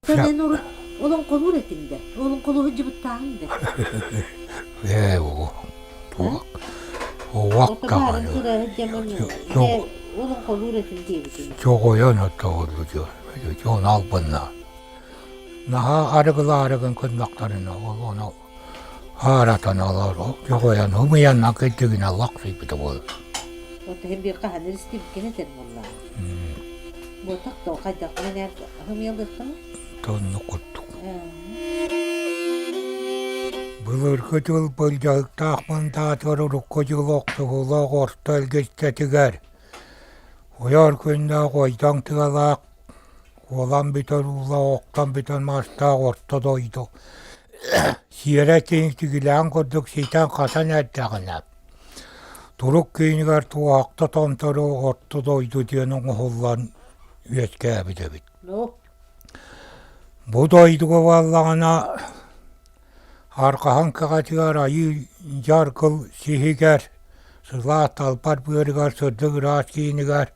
Эн урут олоҥхолуур этиҥ да, олоҥхолуу сылдьыбыттааҕыҥ да? Ээ, уох даҕаны. Олоҥхолуур этим диэбитиҥ. Чоҕойон оттоҕуллу дьон албынна. Наһаа арыгылаарыгын кыннахтарына ол ону ааратан олору чоҕойон ымыйанна кырдьыгына лахсыйбыта буолар. Оттон иһин биир хаһан истибиккин этэр буоллаҕа. Буотах да хайдах мэнээр ымыйалыахтана? Тонну курдук. Былыргы дьыл былдьаһыктаах мындаатыгар урукку дьыл охсуһуулаах орто илгистэтигэр уйар күннээх ойдоҥ тыалаах уолан бүтэр уулаах охтон бүтэр мастаах орто дойду сиэрэ тиҥ-тигилээн курдук ситэн-хатан эрдэҕинэ турук киинигэр туоһахта томтору орто дойду диэн оҥоһуллан үөскээбит эбит. Бу дойдуга буоллаҕына арҕаһын кэҕэтигэр айыы дьаргыл сиһигэр, сылаас талбар быарыгар сырдык ыраас киинигэр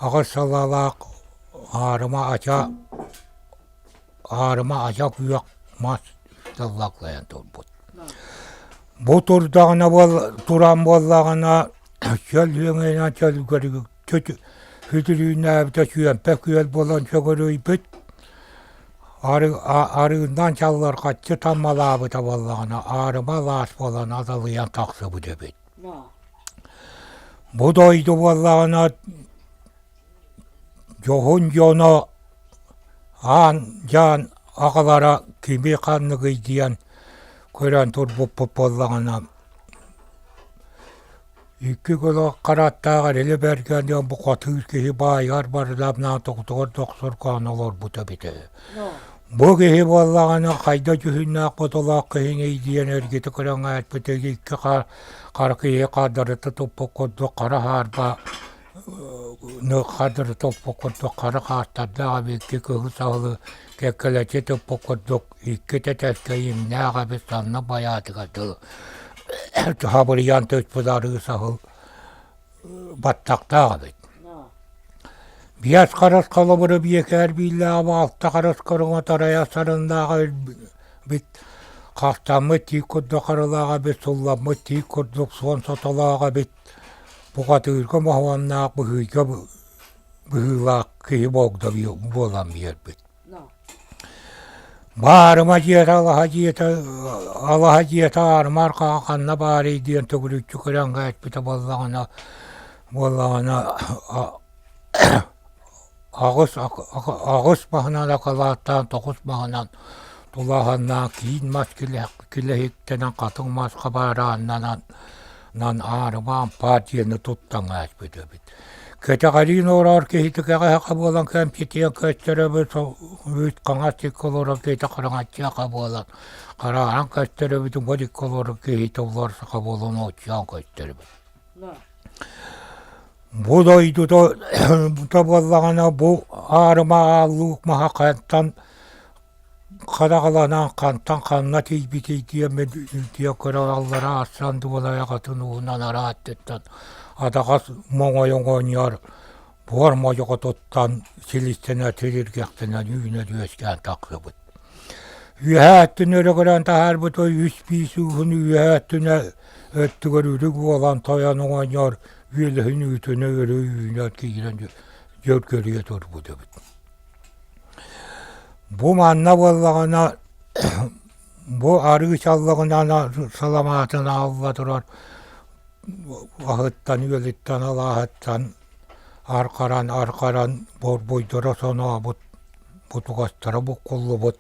аҕыс салаалаах аарыма ача аарыма ача күөх мас тыллаклайан турбут. Бу турдаҕына буол туран буоллаҕына чөл үөҥэйинэн чөлгөрү Сүтүрүүннээбитэ сүөмпэ күөл буолан сөгөрүйбүт, арыыннан чаллархаччы таммалаабыта буоллаҕына аарыма алаас буолан адалыйан тахсыбыт эбит. Бу дойду буоллаҕына дьоһун дьоно аан дьаан аҕалара кими ханныгый диэн көрөн турбуппут буоллаҕына Икки кылы хараттаах эрили бэргэн диэн бу хотуур киһи баайыгар барыламнаан тоҕутугар дохсургаан олорбута эбитэ. Бу киһи буоллаҕына хайда дьүһүннээх бодолоох киһиний диэн эргитэ көрөн ааспыта икки хара киһи хардарыта туппут курдук хара хаарба хардары туппут курдук хара хаастардаах эбит икки кыһыл саһылы кэккэлэччи туппут курдук икки тэтэркэ имнээх эбит санна байаатыгар дылы хабырыйан түспүт арыы саһыл баттахтаах эбит. Биэс харыс холобуру биэкээр бииллээҕи алта харыс көрүҥэ тарайа сарыннааҕа эбит хастаммыт тиит курдук харылаах эбит сулламмыт тиит курдук суон сотолоох эбит бухатыырга моһуоннаах быһыыга быһыылаах киһи богдо буолан биэрбит. Баарыма дьиэтэ алаһа дьиэтэ алаһа дьиэтэ аарыма арҕаҕа ханна баарый диэн төгүрүччү көрөн кээспитэ буоллаҕына буоллаҕына аҕыс аҕыс маһынан акылааттаан тоҕус маһынан тулааһыннаан киин мас килэһиктэнэн хатыҥ мас хабаарааннанан аарыма ампаар диэни туттан ааспыт эбит. Кэтэҕэриин олорор киһи түгэҕэ буолан кэмчитиэн көстөрөбүт үүт хаҥас дикки олорор киһитэ хараҥаччыаха буолан харааран көстөрөбүт уҥа дикки олорор киһитэ улар саха буолан оччоон көстөрөбүт. Бу дойдута буоллаҕына бу аарыма ааллык маһа хантан хадаҕаланан хантан ханна тиийбитий диэммин үтүө көрө аллара аассан дуолайаҕатын уһунан арааттыттан адаҕас моҥойун оонньоор буор модьоҕотуттан силистэнэ тириргэхтэнэн үүнэн үөскээн тахсыбыт. Үөһээ өттүн өрө көрөн таһаарбыт үс биис ууһун үөһээ өттүнэ өттүгэр үрүг буолан тойон оҕонньор үөлэһин үүтүнэ өрө үүнэн киирэн дьөргөрүйэ турбут эбит. Бу манна буоллаҕына бу арыы чаллаҕынан саламаатын аалла турар аһыттан-үөлүттэн алааһыттан архаран-архаран борбуйдара сонообут бутугастара буккуллубут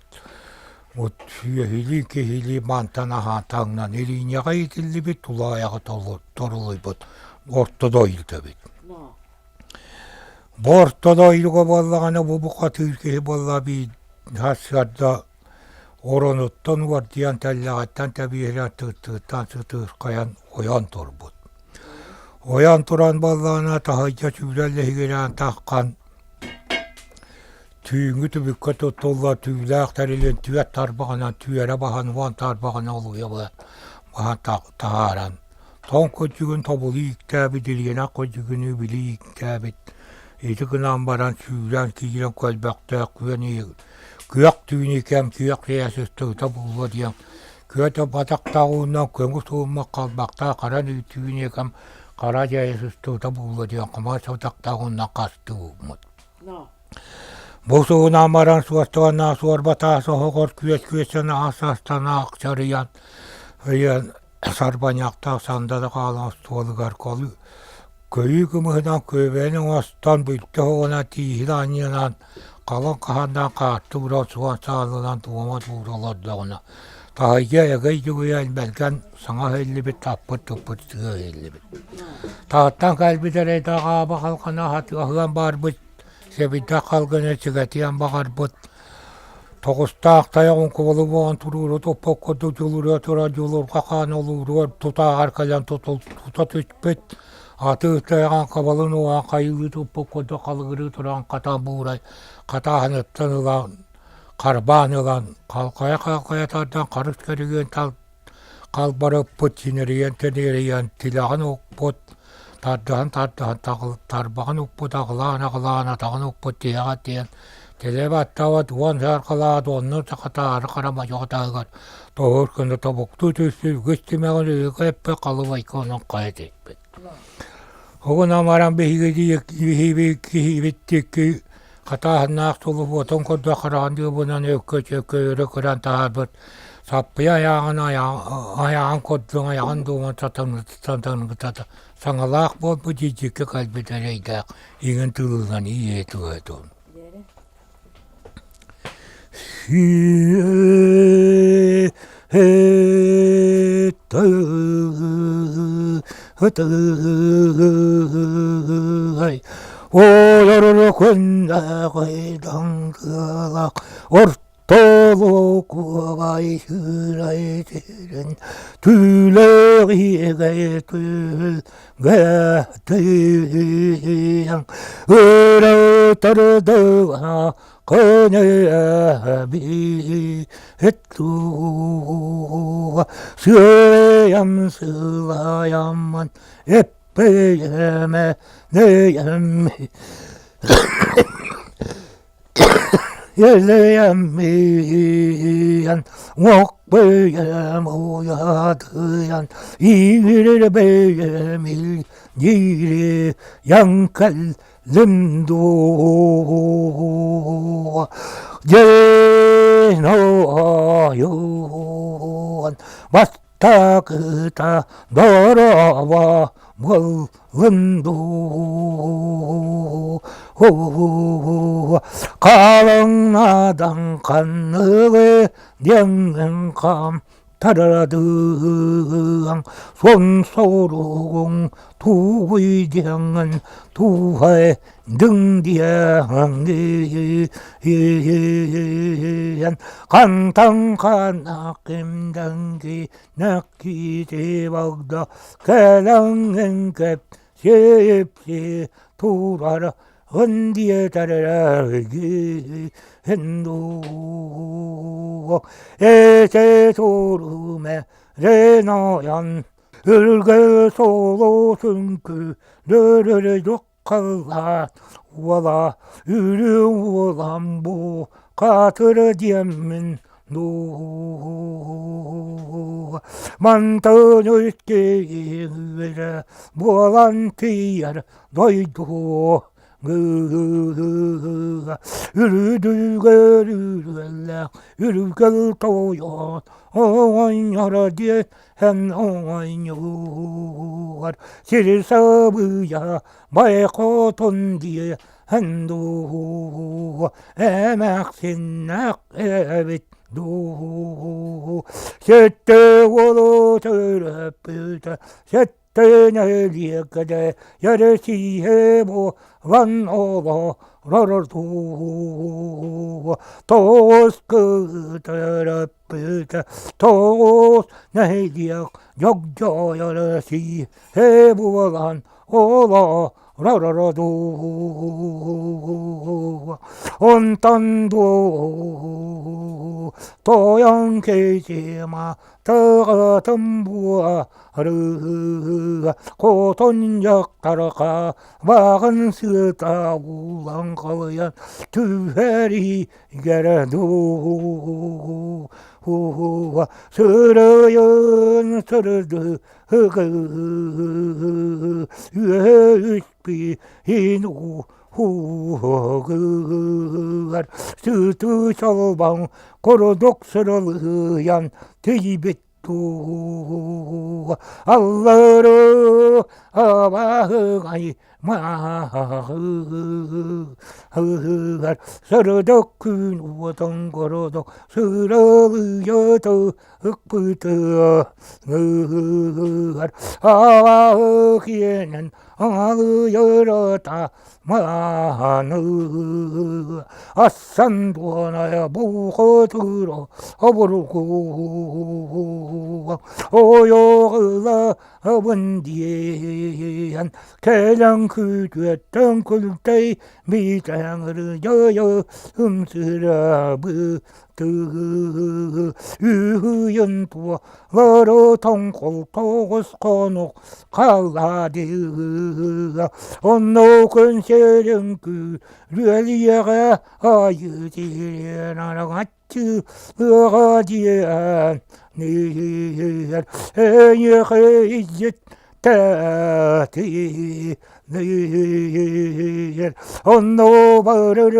вот сүөһүлүү киһилии мантан аһаан таҥнан илиинньэҕэ иитиллибит тулаайаҕы торулуйбут орто дойду эбит. Бу орто дойдуга буоллаҕына бу бухатыыр киһи буолла биир сарсыарда оронуттан уордуйан тэллэҕиттэн тэбиэһирэн тыттыыттан сытыырхайан ойон турбут. Ойон туран буоллаҕына таһырдьа сүүрэн лиһигирээн таххан түүҥҥү түбүккэ туттуллар түүлээх тэрилин түөрт тарбаҕынан түөрэ баһан уон тарбаҕынан олуйа баһан таһааран Тоҥ кырдьыгын тобулу ииктээбит, Ильина кырдьыгын били ииктээбит, ити гынан баран сүүрэн киирэн көрбөхтөөх күөн Күөх түүнү кэм күөх сыйасыстыыта буолуо диэн күөтэ батахтаах уунан көҥүс ууммут халбахтаах хара түүнү кэм хара дьайасыстыыта буолуо диэн хомоос утахтаах уунан хастыы ууммут. Бу суунан баран суостуганнаах суорба таас оһоҕор күөс күөсэн аас астана ахчарыйан ыйан сарбаньахтаах сандалы хаалан остуолугар көйүү кымыһынан күөбэни оҥостон бүттэ оһоҕунан тииһин анньынан халыҥ хаһаннаан хаатты ууран суон саалынан туома туура олордоҕуна таһырдьа эгэй дьугуйан бэргэн саҥа иһиллибит таппыт туппут сыа иһиллибит. Таһыттан кэлбит эрэйдээх ааба халҕана аһыан баарбыт сэбирдэх халгыны сигэтиэн баҕарбыт Тоҕустаах тайах оҥкубалы буолан туруору туппут курдук дьулуруйа турар дьулурҕа хаан олууругар тутааҕар кэлэн тута түспүт, атыы тайаҕын хабалын уоһан хайылыы туппут курдук халыгырыы туран хата буурай хатааһыныттан ылан харбаан ылан халҕайа-халҕайа тардан харыс кэригиэн Халбарыппыт синэрийэн-тэнэрийэн тилэҕин укпут, тардыһан-тардыһан тарбаҕын укпут аҕылаан-аҕылаан атаҕын укпут тиһэҕэр тиийэн тилэ баттаабат уон сааркалаат онно сахатаары хара модьоҕо таһыгар тоһуур гына тобуктуу түспүт үгүс тимэҕин өйүкэ эппит халыбайка онон хайа тикпит. Угунан баран биһиги киһибит диэки хатааһыннаах тулупуотун курдук хараҕын дыыбынан өккө-чөккө өрө көрөн таһаарбыт саппыйа айааҕын айаҕын курдук айаҕын дуомун сатаныгытата саҥалаах буолбут дьииккэ кэлбит эрэйдээх иҥин тылынан ийэ туһатун Ортолокуобай сыырай сирин түүлээх иэгэй түһүл Гэ-тыйан ырытырдыга көнөбиһит-туга сыайам сылайаммын эппэйэмэ нэйэм Елеяммиан уокпэйэм уйатыйан иирбэйэмил диири яҥкэллим дуу Дьиэн бастакыта дорообо буоллун дуу Халыҥнадан ханныгы диэҥҥин хам тарадыаҥ Суон соругуҥ туугуй диэҥҥин тууһай дыҥ диэҥҥин Хантан ханна кимдэнги нэккити багда кэлэҥҥин кэп сиэпси турар Эте-туруме реноян үргэ солосунку дөрөрө уола үрүҥ уолам бу хатыр диэммин дуу мантан үскиирэ буолан тиийэр дойду Үрдүгэр үргэллээх үргэл тойон оҕонньоро диэн оҕонньугар сири сабыйа байхотун диэн дуу эмээхсиннээх эбит дуу сэттэ уолу төрөппүтэ Төнөлиэкэдэ Ересиһэ буолан олорор дуу Тоҕус кытараппыта тоҕус нэһилиэк дьогдьойор сиһэ буолан олорор дуу Онтон дуу. Тойон кэйдима тыгытым буарыга Хотон дьахтарга баҕын сыта уулан халыйан түһэригэр дуу Сырайын сырды үөспүһүн уугар сытыы чолбон курдук сырылыйан тиийбит дуу аллары абаһыгай маһыгар сырдык күн уотун курдук сырылыйа ыкпытыгар абаһы киэнин аҥалыйырыта мааны ассан дуонайа буухутура обургу ойоҕула абын диэн кэлэн күүтүөттэн күлтэй битэҥырдьайа ымсыырабы Тыы үһүйэн туолары тоҥхол тоҕус хонук халладыга онно күн сирин күрүөлүйэҕэ айыы тириэн араҥаччы ыаҕа диэн ниэр эйиэхэ илдьит тэтиниэр онно барыр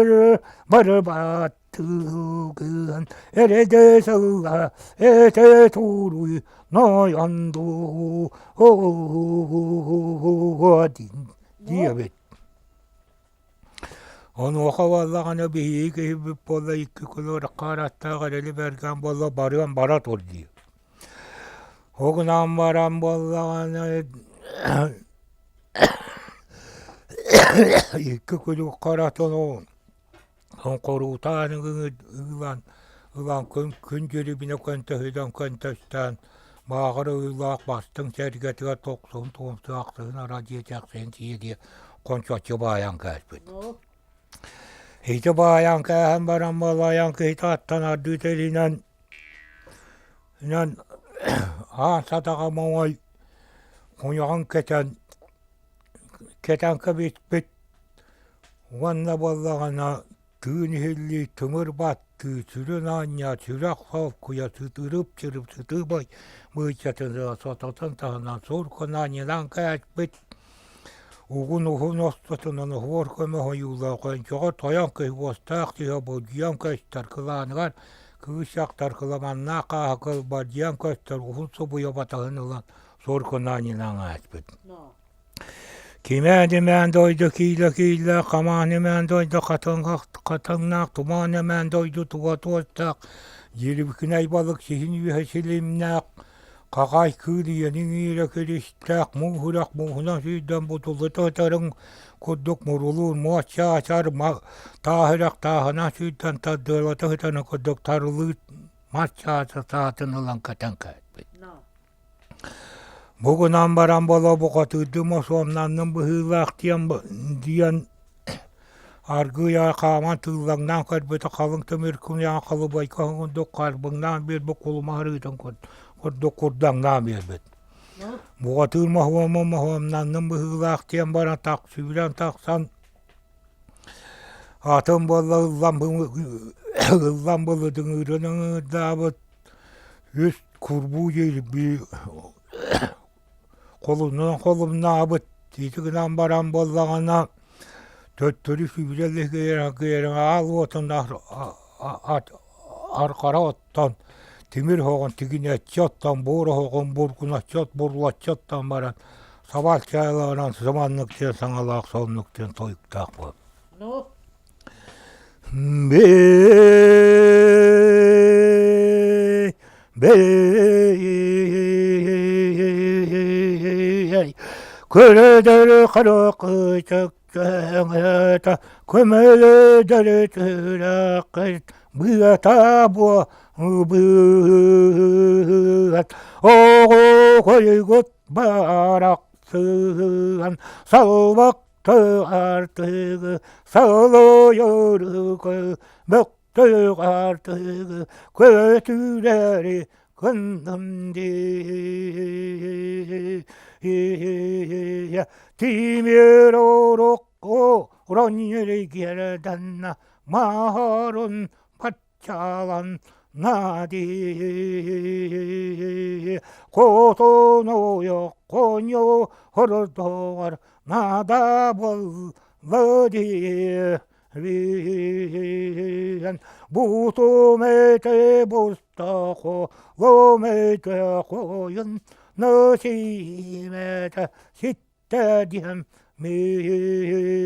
барбат Тыгын эрэдэ сылла этэ тууруй нойон дуу диэбит. Онуоха буоллаҕына биһиги киһибит буолла икки кылыарахха аттаах эрэли бэргэн буолла барыан бара тур дии. Ол гынан баран буоллаҕына икки күлүк харатын Хоҥкоруутаан ылан ылан күн дьүрүбүнэ көнтөһүнэн көнтөстөөн бааҕыр ыылаах бастыҥ сэргэтигэр тохсун туомсаахтыын ара диэтэхсин тиийэ хончоччу баайан кээспит. Ити баайан кээһэн баран балайан киһитэ аттан ардыы тэринэн инэн аан сатаҕа моҥой куйаҕын кэтэн кэтэн кэбиспит Уонна буоллаҕына тыын иһиллии, тымыр баттыы, сүрүн аанньа, сүрэх холкуйа, сытырып-чырып сытыыбай быычатын сототун таһынан сур кунаанньынан кээспит, угун уһун оспотунан оһуор көмө ойуулаах өнчөҕө тойон киһи уостаах киһи оболдьуйан көстөр кылааныгар кыыс дьахтар кыламаннаах хааһы кылбардыйан көстөр уһун субуйа батаһын ылан сур кунаанньынан ааспыт. Кимээн-имээн дойду киилэ-киилэ, хамаан-имээн дойду хатыҥнаах, тумаан-имээн дойду туга туостаах, дьирибикинэй балык сиһин үөһэ силимнээх, хахай кыыл ийэниҥ иирэ киристээх, мууһурах мууһунан сүүрдэн бутуллута ытарыҥ курдук мурулуур муос чаачар тааһырах тааһынан сүүрдэн тардыалата сытарын курдук тарылыы мас чаача саатын ылан кэтэн кээспит. Бу гынан баран боло бухатыырдым осуомнанным быһыылаах диэн диэн аргыый аҕай хааман тыыллаҥнаан көрбүтэ халыҥ тимир куйаан халыбайка курдук харбыҥнаан биэрбит кулума арыытын курдук курдаҥнаан биэрбит. Бухатыыр моһуома моһуомнанным быһыылаах диэн баран сүүрэн тахсан атын буолла ыллам ыллам былытын ыырын ыҥырдаабыт Үс курбуу диэри холуннан холумнаабыт ити гынан баран буоллаҕына төттөрү сүүрэлиһигэр аал уотун арҕара оттон тимир оһоҕун тигинэччи оттон буор оһоҕун бургуначчы бурлаччы оттон баран сабаал чаайлаҕынан сыманнык диэн саҥалаах соннук диэн тойуктаах буолбут. Көрөдөр харакытыккаҥата көмөлөдөр тыыракыт быата буо быат оҕо хойгут барахсыан салбак артыгы салойоруку бөк. Тыгартыгы көтүлэри гынным дии Тимир урукку ронньүргердэнна маһарын баччалан нади Хотун ойох хордоҕор нада буолла дии Виэн бутумете бустахо ломете хоюн носимете ситтэ диэн миэн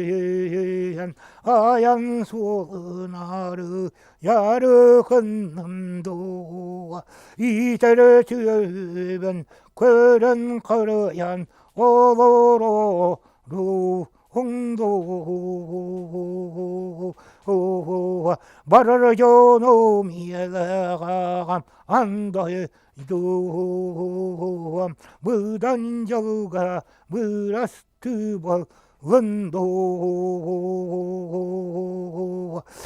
айан суолунары ярыхынным дуа итере түбен көрөн кырыян олоро Барар дьонум ийэлээҕэм андайы дууһам быдан дьолга бырастыы буоллун дуу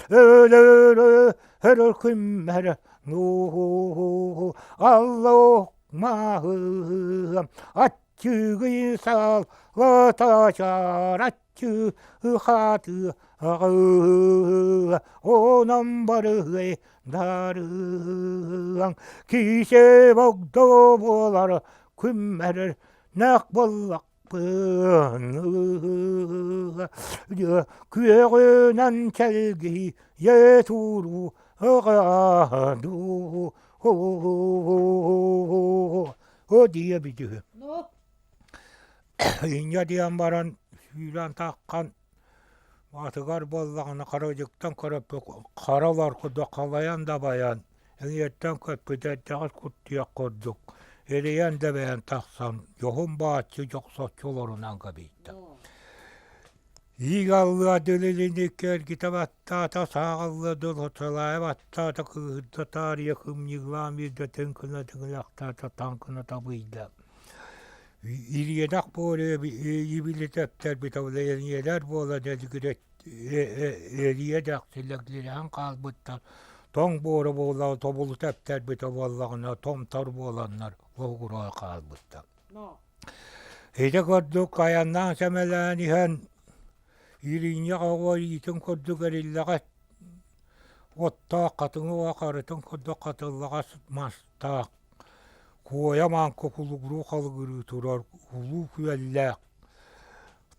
өлөрө өрөр күммэр дуу аллах маһыам Аччыгый саалата чараччы хааты аҕыы онон барыһый дарыаҥ кисе богдо буолар күммэр нэх буоллахпын күөҕүнэн чэлгийэ тууруу аҕаа дуу Оо дии эбит үһү. Инньэ диэн баран сүүрэн таххан атыгар буоллаҕына харадьыктан көрөппүт хара олор курдук халайан да байан эҥиэттэн көппүт эрдэҕэс куттуйах курдук эрийэн да бэйэн тахсан дьоһун бааччы дьохсоччуларынан кэбийтэ. Иигаллыа дылы эргитэ баттаата, сааҕаллыа дылы сылаайа баттаата, кыыһырда таарыйа кымньыылаан биирдэ тыҥкына тыҥырахтаата, таҥкына табыйда. Ириэнэх буолуо ибилитэ эптэрбит эниэлэр буолан эрийэ дэхсилэглирэһэн хаалбыттар тоҥ буора буола тобулута эптэрбитэ буоллаҕына томтор буоланнар лоһугураан хаалбыттар. Ити курдук айаннаан сэмэлээн иһэн Ириинньэх оҕо илиитин курдук эриллэҕэс оттоох хатыҥы уо харытын курдук хатыллаҕас мастаах, куойа мааҥка кулугуруу халыгырыы турар улуу күөллээх,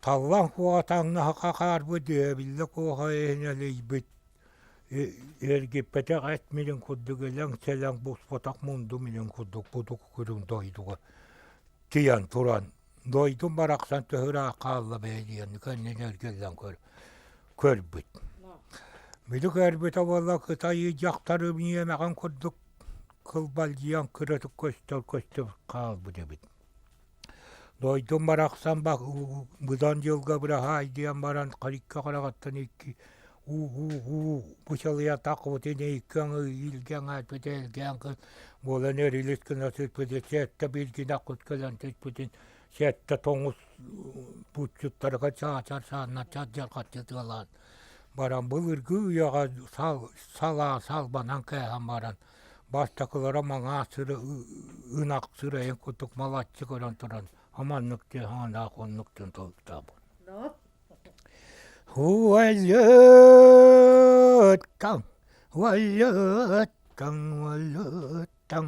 таллан куоҕа таҥнаһа хахаарбыт ээбиллэ куоха иһин элэйбит, эргиппэтэх эт милин курдук элэҥ-сэлэҥ буспатах мунду милин курдук кудук күрүҥ дойдуга тиийэн туран дойдум барахсан төһө ыраах хаалла бэйэ диэн кэннин эргиллэн көрбүт. Били көрбүтэ буолла Кытай дьахтары миэмэҕин курдук кылбалдьыйан кыратык көстөр көстөр хаалбыт эбит. Дойдум барахсан быдан дьылга быраһаай диэн баран харикка хараҕыттан икки уу-уу-уу бычалыйа таххыбытын икки аҥы илгэҥ аатбыт элгээн буолан эрилис гына сыппыты сэттэ бииргинэ кут кэлэн түспүтүн сэттэ тоҥус буччуттарга чаачар саанна чардьарҕаччы тыалаан баран былыргы үйэҕэ салаа салбанан кээһэн баран бастакылара маҥаас сыра ынах сырайын курдук малаччы көрөн туран аманнык диэн ханаах оннук диэн толуктаабыт Уоллуттан, уоллуттан, уоллуттан,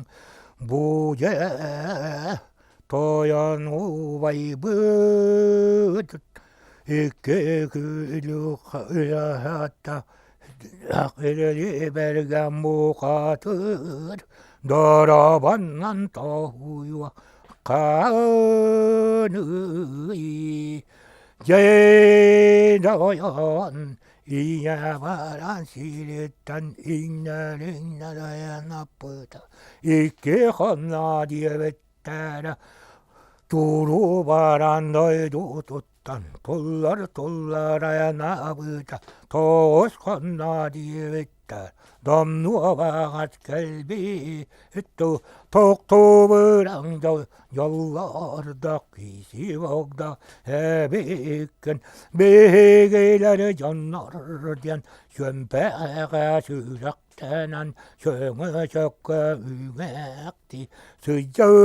бу дьэ тойон убайбыт икки күлү ыраата бэргэн бухатыр доробоннон тоһуйуо ханыый Дьэ-дойон ийэ баран сириттэн иҥнэр-иҥнэр аппыта икки хонно диэбиттэрэ туруу баран дойдутуттан туллар-туллар айанаабыта тоҕус хонно диэбиттэрэ. Кэлбиттэр Домнуобаҕас кэлбит Тохтуубураҥ дьоллордох киси богдо эбиккин биһигилэр дьоннор диэн сүөмпэҕэ сүрэхтэнэн сөҥө-сөккө үҥэхти сыдьаммыт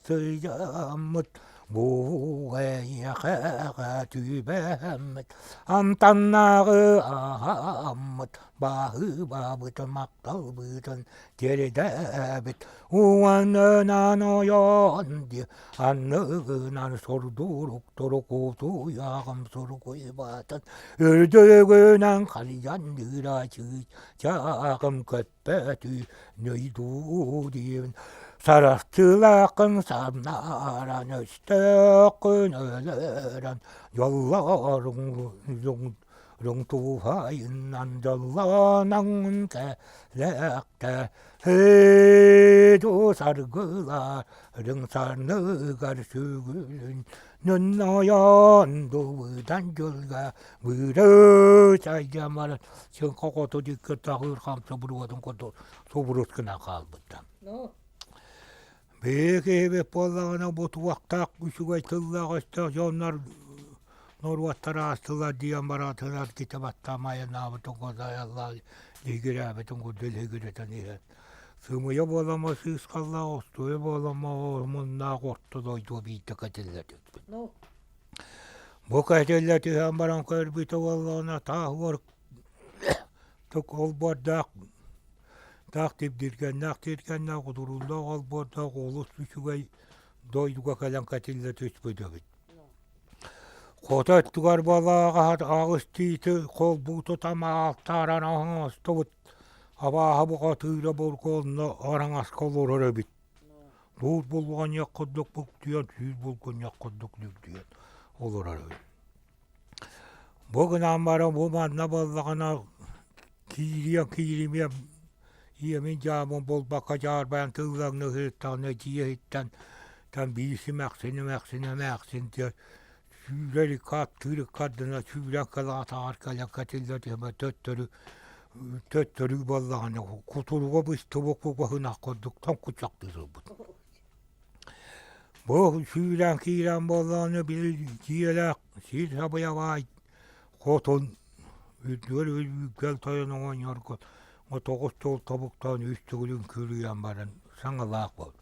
сыдьаммыт Бу эйиэхэҕэ түбэһэммит, амтаннааҕы аһааммыт, баһыыбабытын махталбытын тиэрдэбит. Уонунан ойон дии, анныгынан сурдуруктурук утуйаҕым сургуйбатын, үрдүгүнэн халыйан дыыра чыычааҕым көт Бөтүү нөйдуу диэн сарастыылааххын самнаран өстөөххүн өлөрөн дьоллоруҥ туһайынан дьоллоноҥ кэлэхтэ ду саргыларыҥ санныгар сүгүлүн ньоннойон дубутан дьылга быыры сайдамар Сыҥха хоту диэки таҕыыр хамса буруотун курдук субурус гынан хаалбыта. Биһиги киһибит буоллаҕына бу туохтаах үчүгэй тыллаах-өстөөх дьоннор норуоттар аастылар диэн бараатылар китэ баттаам айаннаабытын курдук лиһигирээбитин курдук лиһигирэтэн иһэн сымыйа буолама сыысхаллаах остуойа буолама омуннаах орто дойду биирдэ кэтиллэ түспүт. Бу кэтиллэ түһэн баран көрбүтэ буоллаҕына таах уор тук олбуордаах таах тибдиргэннээх тиэргэннээх удурууллаах олбуордаах олус үчүгэй дойдуга кэлэн кэтиллэ түспүт эбит. Хото өттүгэр буоллаҕа аҕыс тиити холбуу тутан аалтааран оҥостубут абааһы бухатыыра бургуонна араҥаска олорор эбит. Дуур булгунньах курдук буктуйан, сүүр булгунньах курдук нүрдүйэн олорор үһү. Бу гынан баран бу манна буоллаҕына киириэм кииримиэм ийэмин дьаамын булбакка дьаарбайан тыллаҥна сырыттаҕына дьиэ иһиттэн там биир симэхсин эмээхсин эмээхсин диэн сүүрэр икки аттыыр икки ардына сүүрэн кэлэн атаҕар кэлэн кэтиллэ түһэмэ төттөрү төттөрү буоллаҕына кутуруга быстыбыт кугаһынах курдук тоҥкучахтыы сылбыт. Бу сүүрэн киирэн буоллаҕына били дьиэлээх сир сабыйабаай хотун үрдүгэр үргэл тойон оҕонньорго тоҕус суол тобуктаан үс төгүлүн күрүйэн баран саҥалаах буолла.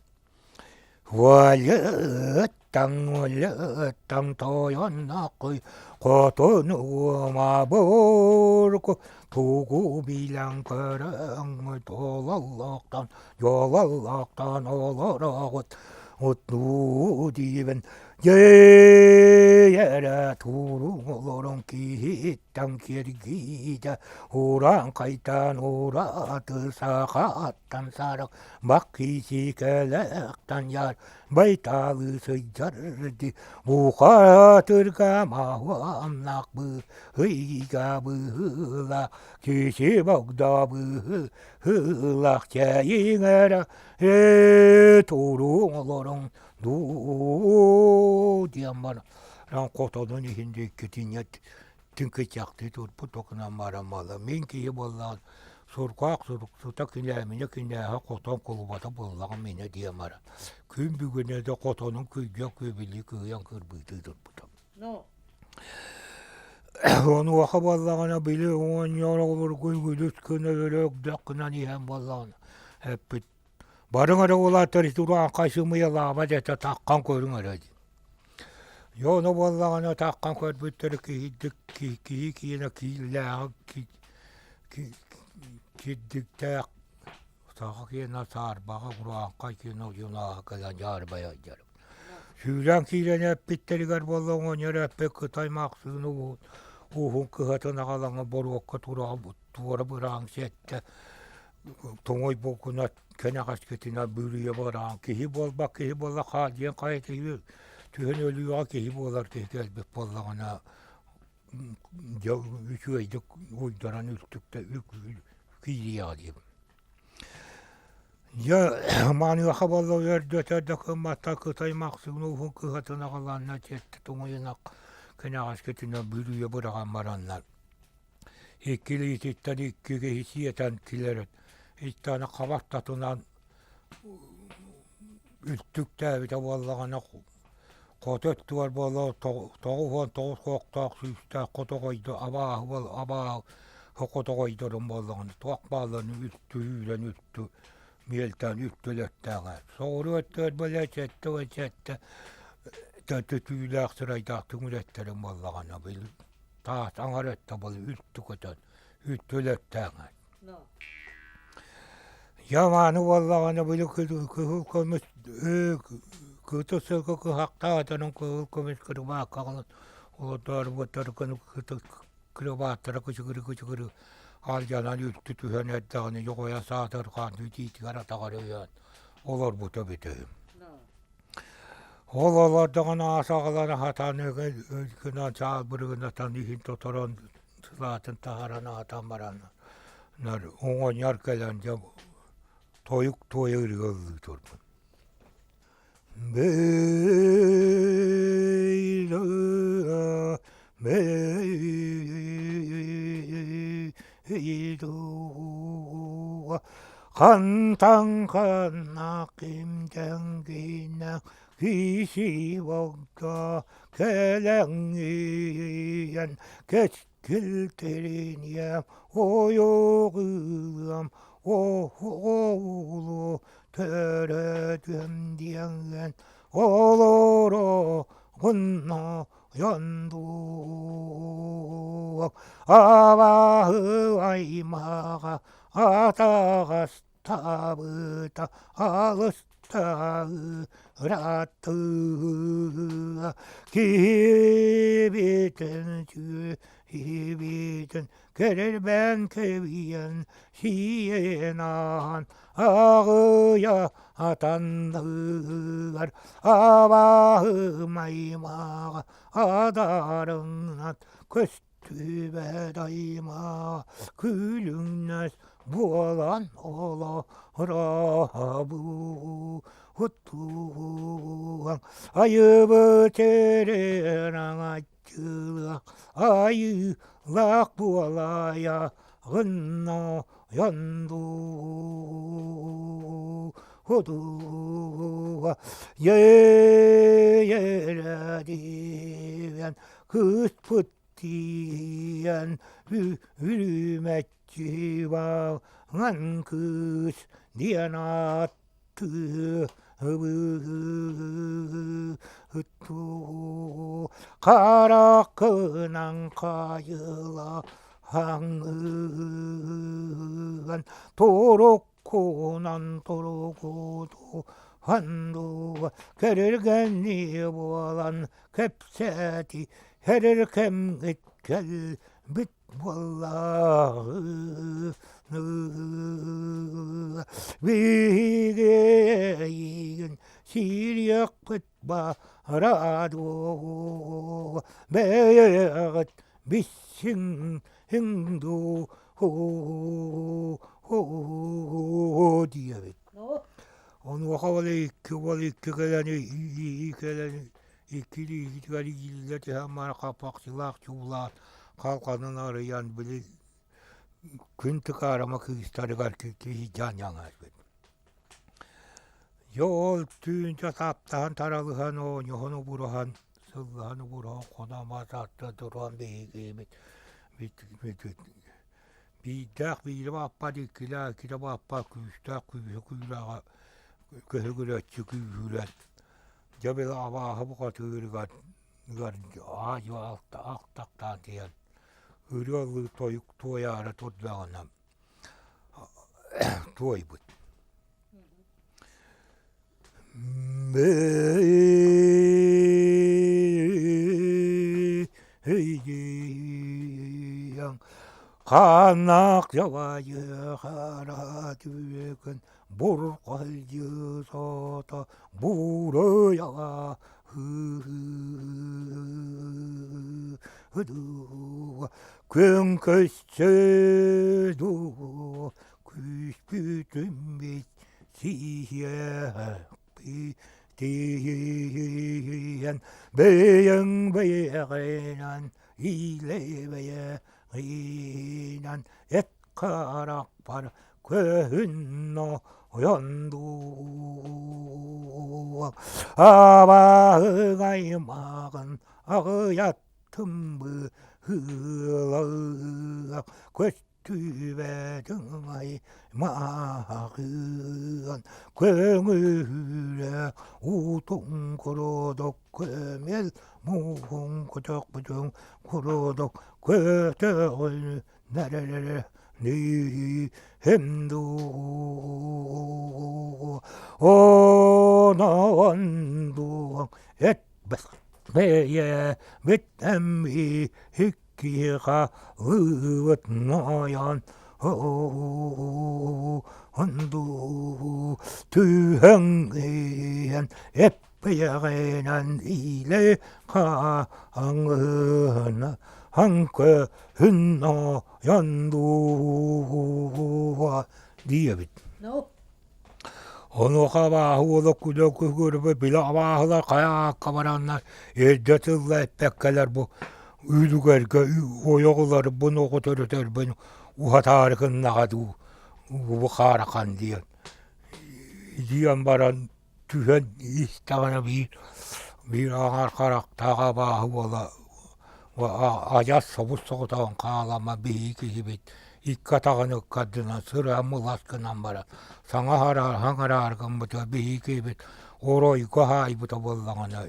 Уолуттан уолуттан тойонноххуй хотун уома бурку тугу билэн көрөҥҥүт ололлоохтон дьололлоохтон олороҕут утнуу диибин дьиэрэ туруҥ олорон киһиттэн киргиитэ урааҥхайтан ураты сахаттан сарык Баккиисикэлээхтэн яр байтаалыы сылдьар дии бухатырга маһуамнах быһыйга быһыылаах киси богдо быһыылаах чэйиҥ эрэ ээ туруҥ олоруҥ дуу диэн баран хотонун иһин диэки Түҥкэчэхтии турбут окунан баран мала мин киһи буоллаҕын сургаах суруксута кинээминэ кинээһэ хотон кулубата буоллаҕым инэ диэн баран күн бүгүнэ да хотонун күлдьэ күөбүлүү кыайан кырбыытыы турбутум. Онуоха буоллаҕына били оҕонньор обургу үгүс гына өрө өгдөх гынан иһэн буоллаҕына эппит Барыҥ эрэ уолаттар ити урааҥхай сымыйалаабат этэ таххан көрүҥ эрэ дии. Дьэ ону буоллаҕына таххан көрбүттэр киһирдик киһи киэнэ кииллээҕи кирдиктээх саха киэнэ саарбаҕа урааҥхай киэнэ удьунааһа кэлэн дьаарбайа сылдьар. Сүүрэн киирэн эппиттэригэр буолла оҕонньор эппит кытай махсыыны уһун кыһатын аҕалаҥа боруокка туора быраҕан сиэттэ тоҥой булгуна кэнэҕэскитинэ бүрүйэ бараан киһи буолбат киһи буолла хаа диэн хайа киһи түһэн өлүүҕэ киһи буолар киһи кэлбит буоллаҕына дьэ үчүгэйдик уйдаран үлтүктэ киириэҕэ диэбит. Дьэ маныаха буолла өрдөтө да кымматта кытай махсыгын уһун кыһатын аҕаланна тиэттэ туҥуйунах кэнэҕэскитинэ бүрүйэ быраҕан бараннар. Икки илиититтэн икки киһи сиэтэн килэрин иттэҕинэ хабартатынан үлтүктээбитэ буоллаҕына хоту өттүгэр буола 99 хуохтаах сүүстээх хотоҕойдо абааһы абааһы хотоҕойдорун буоллаҕына туох баалларын үлтү үүрэн үлтү миэлтээн үлтүлэттээх соҕуруу өттүгэр буола 77 түүлээх сырайдаах түҥүрэттэрин буоллаҕына били таас аҥар өттө буола үлтү көтөн үлтүлэттээх Дьэ мааны буоллаҕына били кыһыл көмүс кытыл сылгы кыһахтаатарын кыһыл көмүс кырбаакка аҕалан олордоорубуттар кырбааттара кычыгыры-кычыгыры алдьанан үлтү түһэн эрдэҕинэ дьоҕойо саатырҕаан итиитигэр атаҕар өйөөн олорбута эбитэ үһү. Ол олордоҕуна ас аҕалан аһатан гынан саалбырыгынатан иһин тоторон сылаатын таһааран аһатан баран оҕонньор кэлэн дьэ тойук туойа ырыа ыллыы турбут. Хантан ханна кимтэн киинэ киси богдо кэлэҥҥийэн кэскил тириниэм ойоҕыам оҕолу төрөтүөм диэҥҥин олоро гынна яндуок абааһы аймаҕа атаҕастаабыта алыстаҕы ырааттыа киһибитин сүөһүбүтүн кэрэрбэн кэбийэн сиэн аһан аҕыйа атанныгар абааһы маймаҕа адарыҥнат көстүбэт аймаа күлүҥнэс буолан олоробут айыбыт эрэн аҥаччылыах айыылаах буолайа гынна янду Йэ-йэ-рэ-диэн кыыспыт тиийэн үрүмэччи баҕан кыыс диэн ааттыы Хараххынан хайыла хаҥыан туруккунан турукуту хандуга кэриргэнни буолан кэпсээти хэрэр кэмҥит кэлбит буоллаҕы биһиги эйигин сириэхпит баара дуо бэйэҕит биссиҥ дуу диэбит. Онуоха ол икки уол икки кэлэн илии кэлэн икки илиитигэр ииллэ түһэн баран хаппахчылаах чуулаан халҕанын арыйан били күн тыкаарама кыыстарыгар киһи дьаҥаҥарбыт. Дьэ ол түүн таптаһан таралыһан оонньоһон обуруһан сыллаһан обуруһан хоно матаатта туран биһигибит биирдээх биирэ бааппат иккилээх иккитэ бааппат күүстээх күүһэ күүлээҕэ көһүгүрэччи күүһүрэн дьэ били абааһы бухатыырыгар аа-дьуо алтахтаан тиийэн ырыа ыллыы тойук туойаары турдаҕына туойбут Хааннаах дьабайы хара түөкүн бурҕалдьы сото буруйаҕа Күн көстө дуу күүспүтүн бит тиийэн бэйэҥ бэйэҕинэн иилэ бэйэ. Инан эт харахпар көһүнно ойондуу Абааһыҥ аймаҕын аҕыйаттым быһыылаах көстүбэтиҥ аймаҕын көҥүлэ уутун курдук көмөл мууһун көтөхпүтүҥ курдук көтөҕүн Онон эт бэйэбит иккиэхэ ылыыбыт нойон түһэн иһэн эппэйэҕинэн илэ хаҥына хаҥкөһүн нойон дуу диэбит. Онуоха абааһы уола күлэ күһүөрбэ били абааһылар хайа аакка бараннар эрдэ тылла эппэккэлэр бу үлүгэргэ ойох ыларбын оҕо төрөтөрбүн уһатаары гыннаҕа дуу бу хаарахан диэн диэн баран түһэн истэҕинэ биир биир аҥаар харахтаах абааһы уола адьас собус-соҕотоҕун хаалама биһиги киһибит икки атаҕын ыккардынан сыра-мылас гынан баран саҥа хараара гыммыта биһиги киһибит оройго хаайбыта буоллаҕына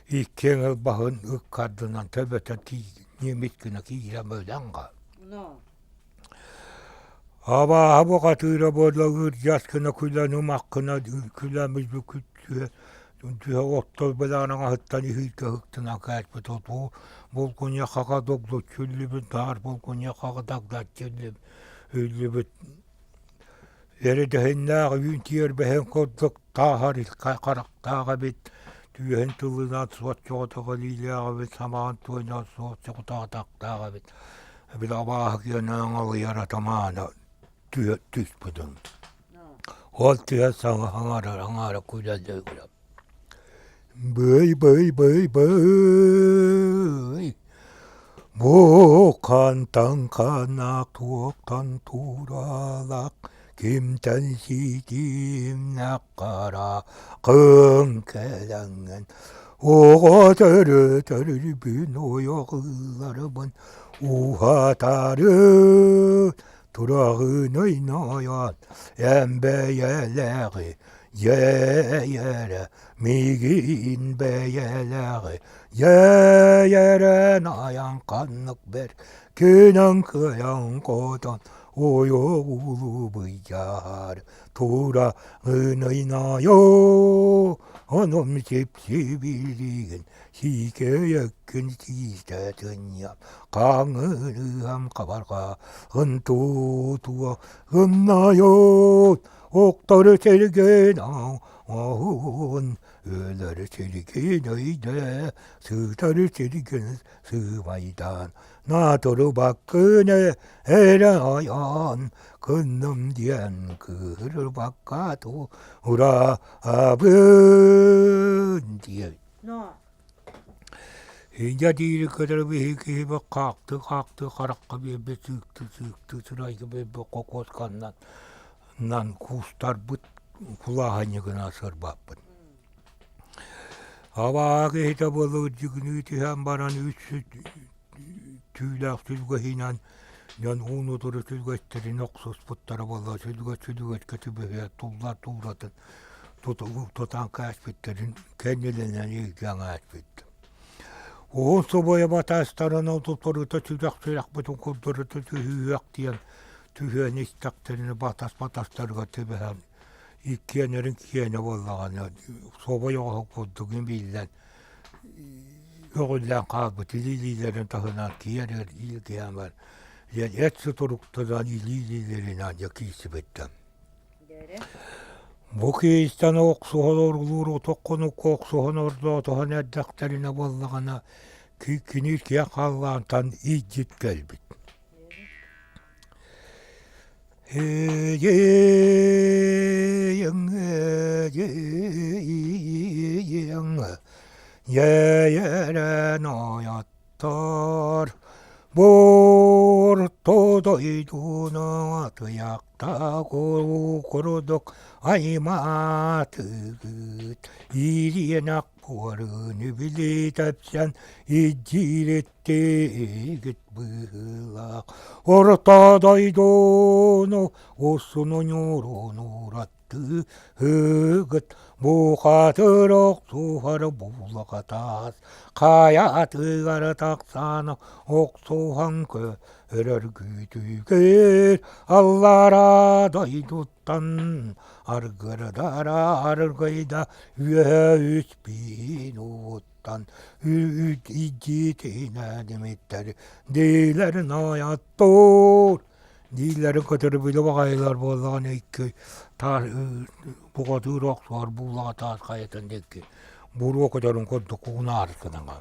икки эҥил баһын ыккардынан төбөтө ньимис гына киирэн өлөн хаалла. Абааһы бухатыыра буола ыырдьас гына күлэн ымах гына күлэн түһэ түһэ оттор былаанаҥаһыттан иһииргэ ыһыктынан кээспит отуу булгунньахаҕа дугдуччу үллүбүт наар булгунньахаҕа дагдаччы үллүбүт эрэдэһиннээх үүн тиэрбэһин курдук тааһар харахтаах эбит түөһүн тылынан суот чоҕотох илиилээх эбит самаан туойунан суот чоҕотоотахтаах эбит Били абааһы киэнэ аҥалыйар атамаана түһэ түспүтүм. Ол түһэ саҥа аҥара аҥаара күлэллэр Бый бый бый бый Бу хантан ханна туохтан тууралаах кимтэн ситимнэх хара кыҥ кэлэҥҥин Оҕо төрөтөрбүн ойох ылларбын Уһатары тураҕын ойнойон эн бэйэлээҕи дьиэйэрэ миигин бэйэлээҕи дьиэйэрэн айан ханнык бэр күнэн кыайан хотон ойох улубуйдьаар тура ынайнайо оном сипсибилигин Сиикэйэккин сиитэтинньэм, хаҥырыам хабарҕа, ынтуутуо гыннайон, охтору сиргин оһун, өлөр сиргин өйдө, сытар сиргин сыымайдаан, наатуру баккын эрэ айан, кынным диэн кыырбакка тура абын диэн Инньэ диири кытары биһиги киһибит хаахтыы-хаахтыы харахха биэрбит сыыктыы-сыыктыы сырайга биэрбит хокуосканнан нан куустарбыт кулааһынньыгынан сырбаппыт. Абааһы киһитэ буоллубут дьигинии түһэн баран үс түүлээх сүлгэһинэн дьон ууну утары сүлгэстэрин охсуспуттара буолла сүлгэ сүлүгэскэ түбэһэ туллар тууратын тутан кээспиттэрин кэннилэнэн илдьэн ааспыт. Уһун субуйа батаастарынан туппарута сүрэх-сүрэхпитин курдурута түһүүһүөх диэн түһүөн истэхтэринэ батас батастарыгар түбэһэн иккиэннэрин киэнэ буоллаҕына собой оҕоһук курдук биллэн көҕүллээн хаалбыт илии-илиилэрин таһынан киэр илгиһэн бар диэн эт сутуруктанан илии-илиилэринэн дьэ киирсибиттэр. Бу киистэн охсуһан орулуур отоххунукка охсуһан ордоотоһон эрдэхтэринэ буоллаҕына кини киэҥ халлаантан илдьит кэлбит. Дьиэйэрэн ойоттор бу дойдуну атыйахтаах курдук аймаатыгыт ириэнэх буорун били тэпсэн идьиириттигит быһыылаах орто дойдуну усуну ньуурунуураттыыгыт бухатыр охсуһар булаҕатаас хайатыгар тахсан охсуһан көрөргүтүгэр аллараа дойдуттан аргырдара аргыйда үөһэ үспиин ууттан үүт идьиитинэн имиттэр диилэр ноойоттуур дииллэрин көтөрү билэ баҕайылар буоллаҕына икки таас бухатыыр охсуһар буулаҕа таас хайатын диэки буруо көтөрүн курдук куунааркынаҥа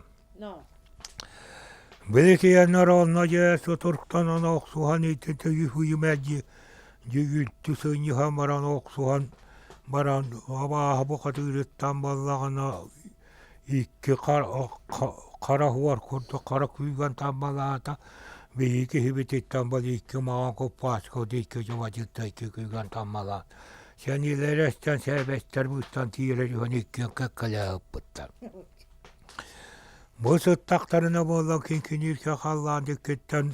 Билитиэннэр онно дьэ сутуруктанан охсуһан итинтэ үһүйүмэдьи дьэ үлтү сынньыһан баран охсуһан баран абааһы бухатыырыттан буоллаҕына икки хара хуор курдук хара күүгэн таммалаата биһиги киһибититтэн был икки маҥан куппааска икки дьабадьытта икки күүгэн таммалаан сэниилэрэ эстэн сээбэстэр быыстан тиэрэ түһэн иккиэн кэккэлэһиппиттэр Бу сыттахтарына буолла киҥкинииргэ халлаан диэкиттэн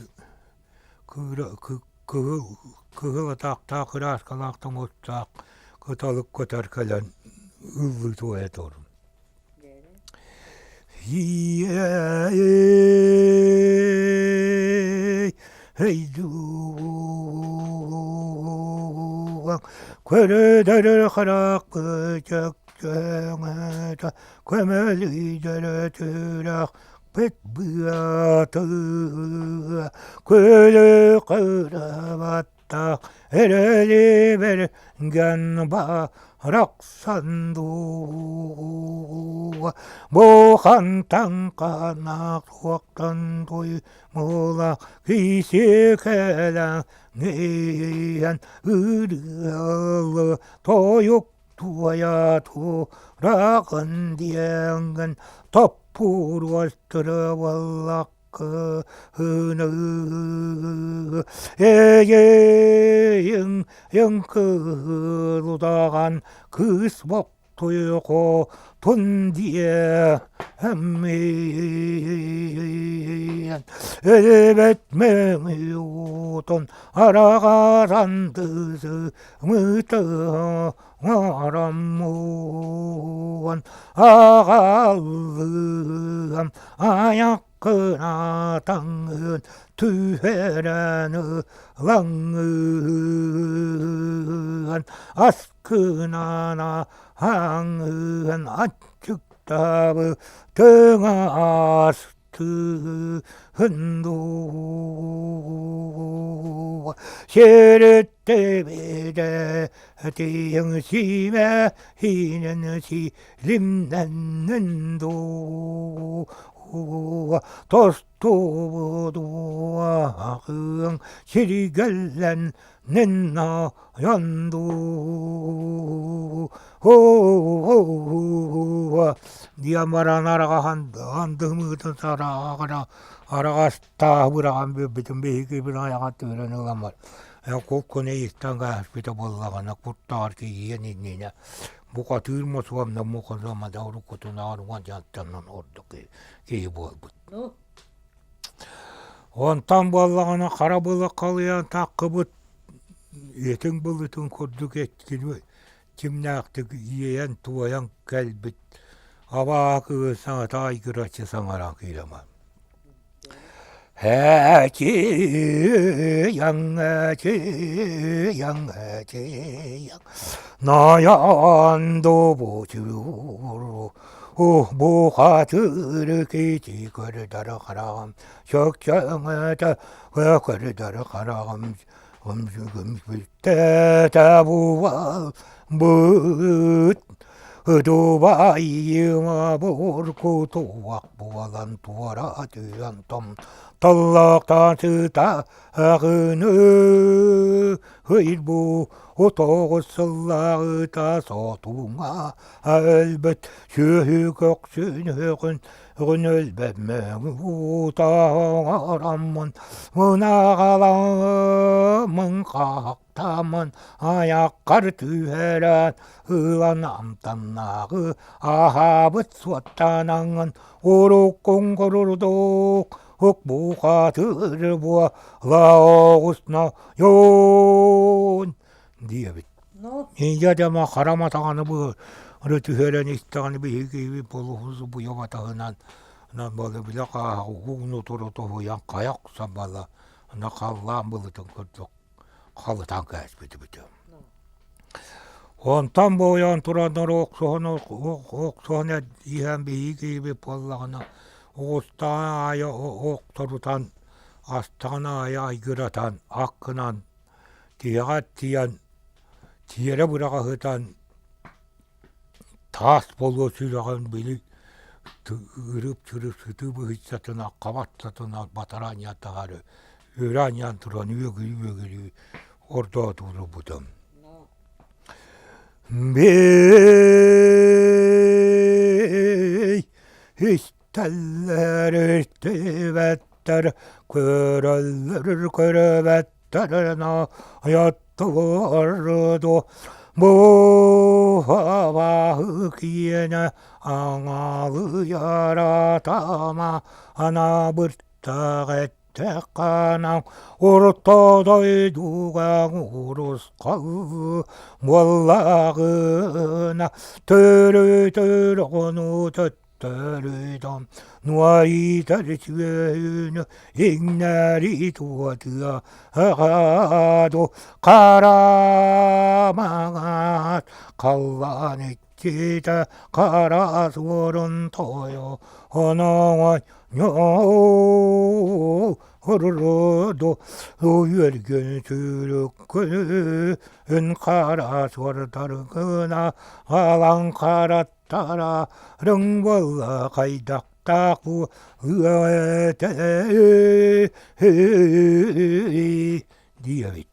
кыһыл кыһыл атахтаах кырааскалаах тоҥустаах кыталык көтөр кэлэн ыллыы туойа турун. Көрөдөрөр харахпы Көҥөтө көмөлүйдөрө түрэхпит быатыга күлү кырабаттах эрэли бэргэн барахсан дуу бу хантан ханах суохтан туймула киси кэлэн иһэн ырыалы тойук Туойа тураҕын диэҥҥин топпуруостары буоллаххына эйиҥ кыылудаҕан кыыс боктуйхотун диэ эммиэн өлбөт мөҥүутун араҕаран тысы Ороммуон аҕаллыам айаххынатаҥын түһэрэн ылаҥҥын аскынана аҥын аччыктаабы тыҥаас Тыһын дуу, сириттибитэ тииҥ сиимэ иинэн сиилимнэннин дуу, тостубудуаҕыҥ сиргэллэн нинна дуу, диэн баран араҕаһан андыһымыытын сараҕана араҕастааһы быраҕан биэрбитим биһиги айаҕа түһэрэн ыламмат куккуну истэн кээспитэ буоллаҕына куттаҕар киийиэн иннинэ букатыыр мосуомна мукусуомада уруккутунааҕар уон ордук киһи буолбут Онтон буоллаҕына хара былыт халыйан таххыбыт этиҥ былытын курдук эткини кимнээхтик иэйэн-туойан кэлбит абааһы кыыс саҥата айгыраччы саҥаран киирэмэ Һээчиэҥ ээчиэҥ ээчиэҥ Найан добучууру Бухатыр кити көрдөр хараҕым чөкчөҥөтө көрдөр хараҕым Бүттэтэ быт Дубайыма буркутуах буолан туора түһэн том толлоохтоон сыта аҕыны. Ый-бу 9 сыллааҕыта сотуҥа өлбөт сүөһү көхсүн өҕүн өҕүн өлбөт мөҥү-утаҕараммын мынаҕаламмын хаахтаммын айаххар түһэрэн ылан амтаннааҕы аһаабыт суоттанаҥҥын уруккуҥ курдук Укбухатыр буола оҕусна йоон диэбит. Ийэ дьама хара матаҕаны быары түһэрэн истэҕинэ биһиги болуһу буйабатаһынан буола билэ хааһа уһугну тура тоһуйан хайа охсон буола ана халлаан былытын курдук халытан кээспитибит. Онтон буойан тураннар охсуһан охсуһан иһэн биһиги буоллаҕына оҕустаҕын аайы охторутан астаҕын аайы айгыратан аккынан тиһэҕэр тиийэн тиэрэ быраҕаһытан таас буолуо сүрэҕин били ырып-чырып сытыы быһыйсатына хабаттатына батара анньан таһаары өрө анньан туран үөгүрүү-үөгүрүү ордоотуурбутум. Бэй истэллэр истибэттэр көрөллөр көрөбөттөр айаттылар бу абааһы киэнэ аҥаалыйаратама анабыртаах эттэххэ орто дойдуга урусхал буоллаҕына төрүтөр оҕону төттөрүтэн нуайытар сүөһүнү иҥнэри туотуа аҕаду хара маҥаас халлаан иччитэ хара суорун тойо оноҥой Оророду үөргүн сүүрүккүн хара суордаргына алаҥ хараттара рыҥ буолла хайдахтаах бу диэбит.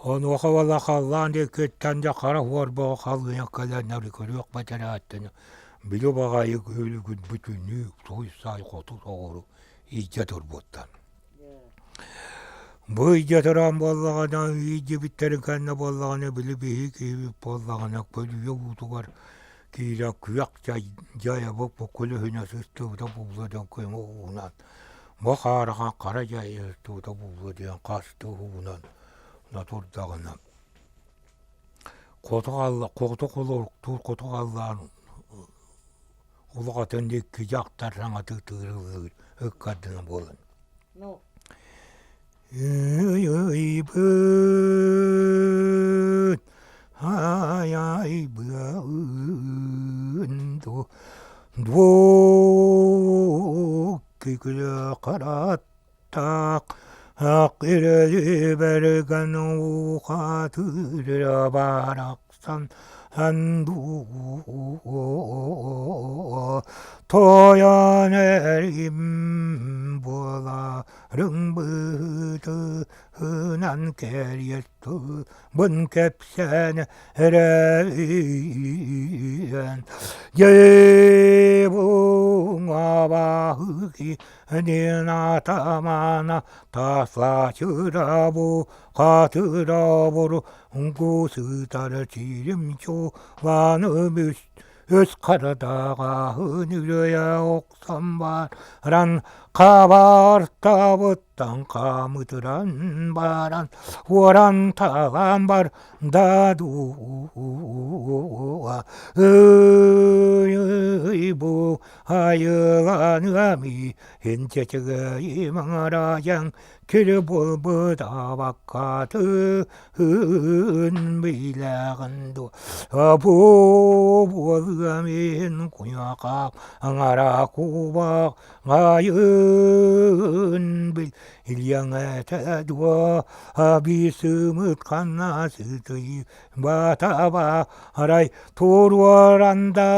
Онуоха уола халлаан диэкиттэн дьэ хара хуорбаҕа халыйан кэлэннэри көрүөх бэтэрээттэн били баҕайы күөлүгүн бүтүннүү суй-сай хоту соҕуру илдьэ турбуттар. Бу илдьэ туран буоллаҕына илдьибиттэрин кэннэ буоллаҕына били биһи киһибит буоллаҕына көлүйэ уутугар киирэ күөх дьай дьайабыт бу көлөһүнэ сыстыбыта буолла диэн көҥү уунан Бу хаарахан хара дьайыы туута буолуо диэн хастыы уһугунан турдаҕына хоту хоту холоруктуур хоту халлаан улаҕатын диэки дьахтар саҥата тыырыллыыр ыккардына буолан Ыйбыт айбыын Дуо хараттаах Ак ирэлибэргэн уухатыыра барахсан Тойон эрим буоларыҥ быһыытынан кэриэс тылбын кэпсээн эрэйэн Дьиэбуҥ-абааһы Нинатамана таслачырабу хатырабуру уҥку сытар сирим чуланы бүс өс харадаҕаһын үрүйэ охсон баран хабартабыттан хаамытыран баран уоран талан бар да дуа ый бу айыланыами инчечигэй маҥараайаҥ кири буолбут абаккатын билэҕин дуо буолуом иһин куйахаах аҥара кубах айын бил. Илиэҥэтэ дуо абисымыт ханна сытый батаба арай туруоран да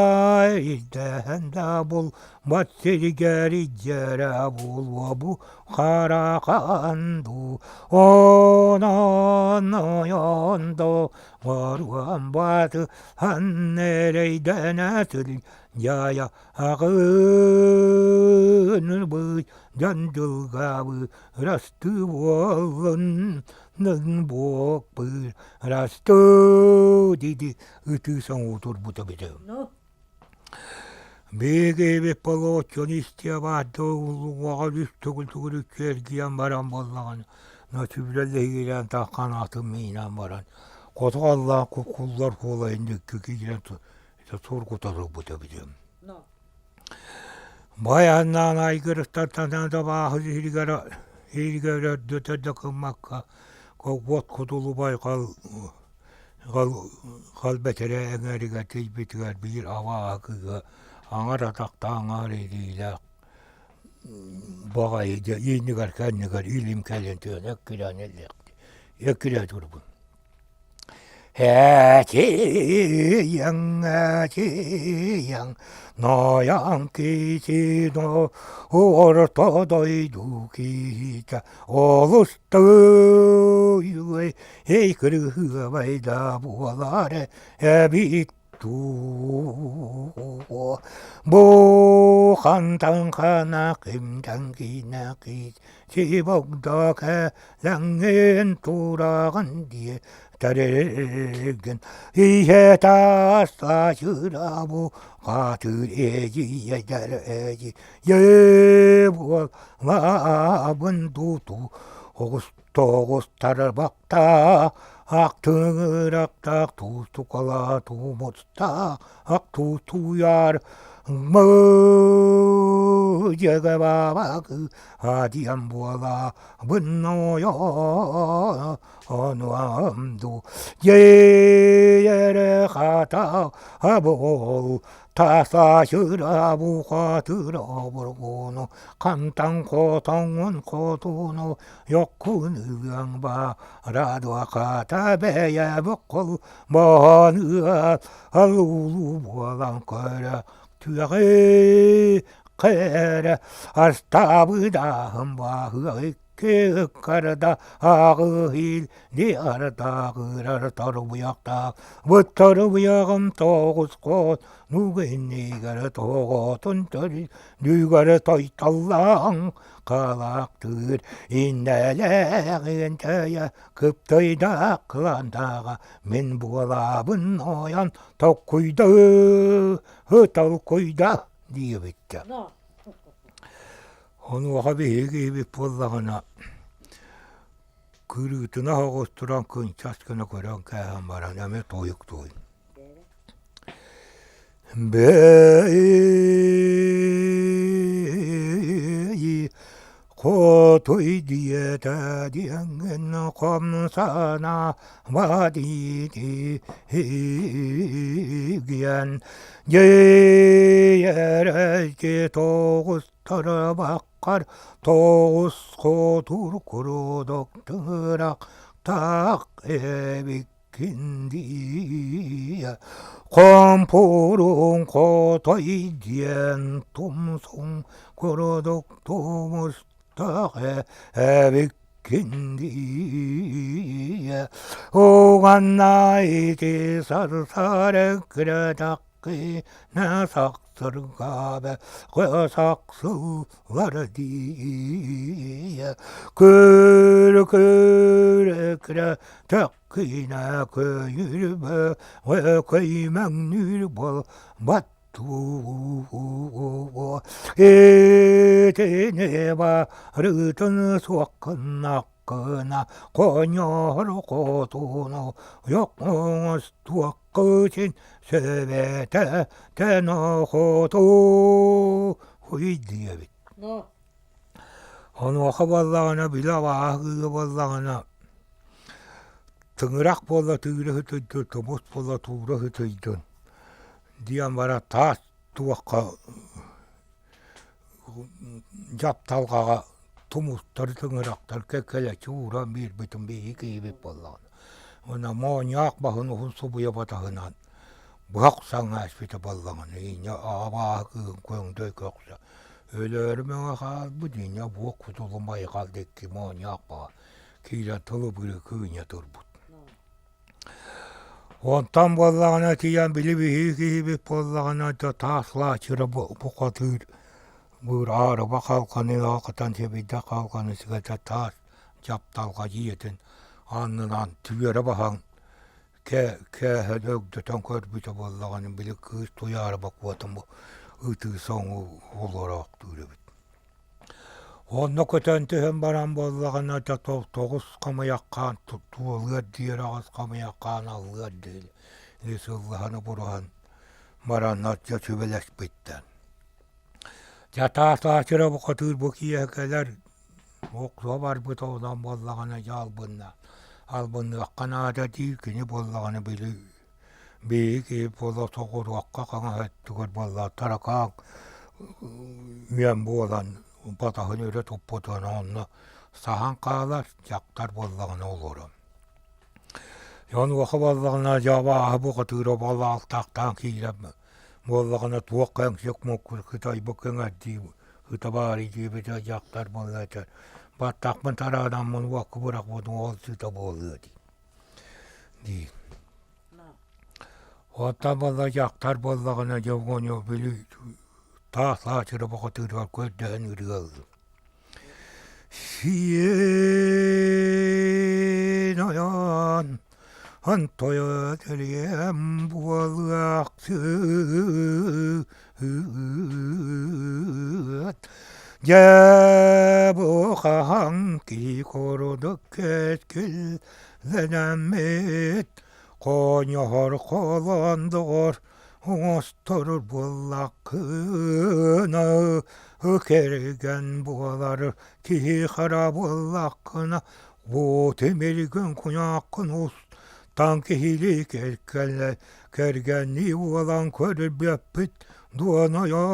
ирдэһэн да булбат сиригэр илдьэрэ буолуо бу харакан дуу онон ойон до оруон батыһан эрэйдэнэ сылдьайа аҕынырбыт дьон дьылҕабы ырастыы буоллун буокпыр ырастыы диди ытыы соҥуу турбута битэ Биһиги полуоччуну истиэ улуҥаҕа үс төгүл төгүрүччү эргийэн баран буоллаҕына, сүбүрэллэһиилээн таххан атын миинэн баран, хоту халлаан куккуллар куолайын диэки киирэн сургута турбут эбитим. Байаннаан айгырыттартан табааһы иһигэр иһигэр өрдөтө да гыммакка, уот кутулубай хал Хал бэтэрээ эҥээригэр тиийбитигэр биир абааһы кыыһа аҥар атахтаах аҥаар илиилээх баҕайы дьэ иннигэр кэннигэр илим кэлин тыан эккирээн эккирээ турбут. Һээчийэҥ ээчийэҥ ноойоҥ киитино орто дойду киитэ олус тыый Эй кырыһыабай да буолар эбит дуу Бу хантан хана кимтэн киинэ сибогдо кэлэҥҥин тураҕын дии тэрилгин Ийэ таастаачыра бу хаатыр эдьиийдэр эдьи е буоллабын дуу оҕус Тоҕус тарбахтаах, тыҥырахтаах, туустукалаа туумустаах, туутуйар мыдьыгабаабакы адиан буола быннойо онуамду дьиэрэ хата абол Тасаачыра бухатыра обургуну, хантан хотоҥҥун хотуну, йоккун ылыаҥ баарадуохата бэйэ боккол боһоныа алуулуу буолан көрө түөҕи кэрэ астаабыдааһын бааһыа Кыыккарда ааҕыһыыл диардааҕырар торбуйахтаах бытторбуйаҕым тоҕус хот нугиннигэр тоҕотун төрү тойтоллоон халаахтыыр иннэлээҕин төйө кыптыйдаах кылаандааҕа мин буолаабын ойон токкуйда толкуйда диэбиттэ Онуоха биһиги киһибит буоллаҕына кырыытына соҕус туран кынчас гына көрөн кээһэн баран эмиэ тойуктууй. Бэйи хотуй диэтэ диэҥҥин хомсана бадиити гиэн дьиэрэлти тоҕус Тарабаххар тоҕус хотур курудук тыҥырахтаах эбиккин дии Хомпуруҥ хотой диэн тумсуҥ курдук тумустаах эбиккин дии Уганна ити сарсары кырдаххына сахсыргаабэ сахсыллар дии Көр көр тэккинэ көйүрбэ көймөҥнүүр буолбат дуу Итини барытын суоххуннах гына хоньор хотуну йоҥостуоххутун сөбөтө тэнохоту диэбит. Онуоха буоллаҕына били абааһы буоллаҕына тыҥырах буолла тыыра сытыйдын, тумус буолла туура сытыйдын диэн баран таас туохха дьапталҕаҕа. тумустары тыҥырахтар кэккэлэччи ууран биэрбитим биһиги киһибит буоллаҕына. Уонна моонньоох баһын уһун субуйа батаһынан быһах саҥааспыта буоллаҕына инньэ абааһы кыыһын көҥдөй көхсө өлөөрү мэҥэ хаалбыт инньэ буох кутулу майҕал диэки моонньоох баҕа киирэн тылы-быры кыынньа турбут. Онтон буоллаҕына тиийэн били биһиги киһибит буоллаҕына да таас лаачыра бухатыыр быыр аарыба халҕаны аҕатан сэбирдэх халҕаны сыгата таас дьапталҕа дьиэтин аннынан түөрэ баһан кээһэн өгдөтөн көрбүтэ буоллаҕына били кыыс Туйаарыба куотун ытыы соҥуу олороохтуур эбит. Онно көтөн түһэн баран буоллаҕына да тоҕус хамыйаххаан туолуор диэри аҕыс хамыйаххаан аллыар диэри сыллаһан буруһан бараннар дьэ сүбэлэспиттэр. Дьэ таатаачыра бухатыыр бу киэһэ кэлэр охсуо барбыта онон буоллаҕына дьэ албынна албынныахха наада диир кини буоллаҕына били Биһиги киһи буола соҕуруокка хаҥас өттүгэр буолла таракаан үөн буолан батаһын өрө туппутун онно саһан хаалар, дьахтар буоллаҕына олорон. Онуоха буоллаҕына дьэ абааһы бухатыыра балаалтаахтаан киирэн буоллаҕына туох кэҥсик муккур кытайбыт кэҥэрдии ыта баарый диэбитэ дьахтар буолла этэр баттахпын тараанаммын уокка бырахпытым ол сыта буолуо дии дии. Оттон буолла дьахтар буоллаҕына дьэ оҕонньор били таас лаачыра бухатыырыгар көрдөһөн ырыа ыллым. Сиэн ойон онтойо тэриэм буолуохсыт Дьэ бу хаһан кии курдук кэскил Лэнэммит хоонньоһор холон доҕор оҥостор буоллаххына кэргэн буолар киһи хара буоллаххына бу тимиргин куйааххын устан киһилии кэргэннии кэргэннии буолан көрбөппүт дуонайа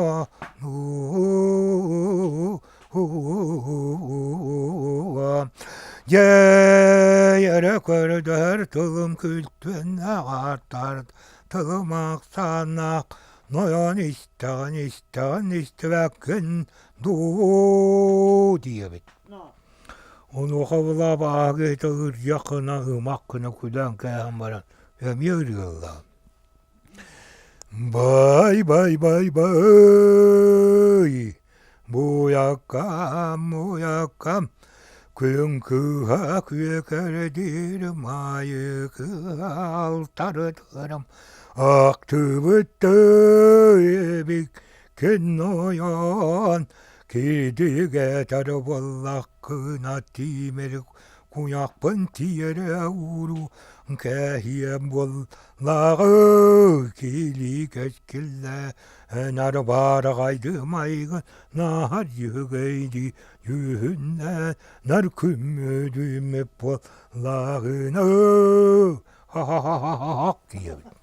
Дьэ, көрдөһөр тылым күлтүн аҕартар тылым ахсааннаах нойон истэҕин истэҕин истибэккин дуу диэбит. Онуоха былаабааһы киһитэ ырдьах гына ымах гына күлэн кээһэн баран эмиэ ырыаллаан. Бай бай бай бай Буйаккам буйаккам күн кыыһа күөкэрдиир маайы кыалтарытарым Ахтыбыт эбиккин нойон кирдигэ тар буоллаххына тимир куйахпын тиэрэ ууруу кэһиэм буоллаҕы килии кэскиллэ эн арбаараҕайдымайгын наһар дьүһүгэйдии дьүһүннэ нар күммүдүммүт буоллаҕына ха-ха-ха-ха диэбит.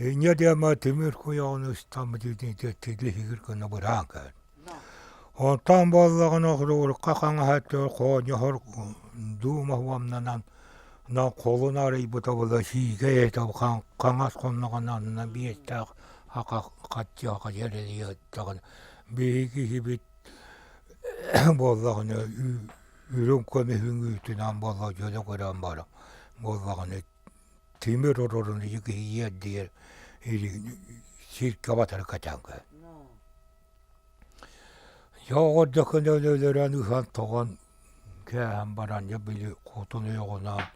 Инньэ диэмэ тимир куйаҕын ыстаммыт тилиһигир гына быраан кэлэн. Онтон буоллаҕына урукка хаҥаһа хоонньоһор дуума уомнанан холун арыйбыта буола сиикэй этэ хаҥас хонноҕунан биэстээх аха хаччыаха дьэрэлийэ биһиги киһибит буоллаҕына үрүҥ көмүһүн үүтүнэн буолла дьөлө көрөн баран буоллаҕына тимир орорун киһийиэр диэр сиргэ батары кэтэн Дьоҕурдакын өлөрөн ыһан-тоҕон кээһэн баран дьэ били хотун ойоҕунаан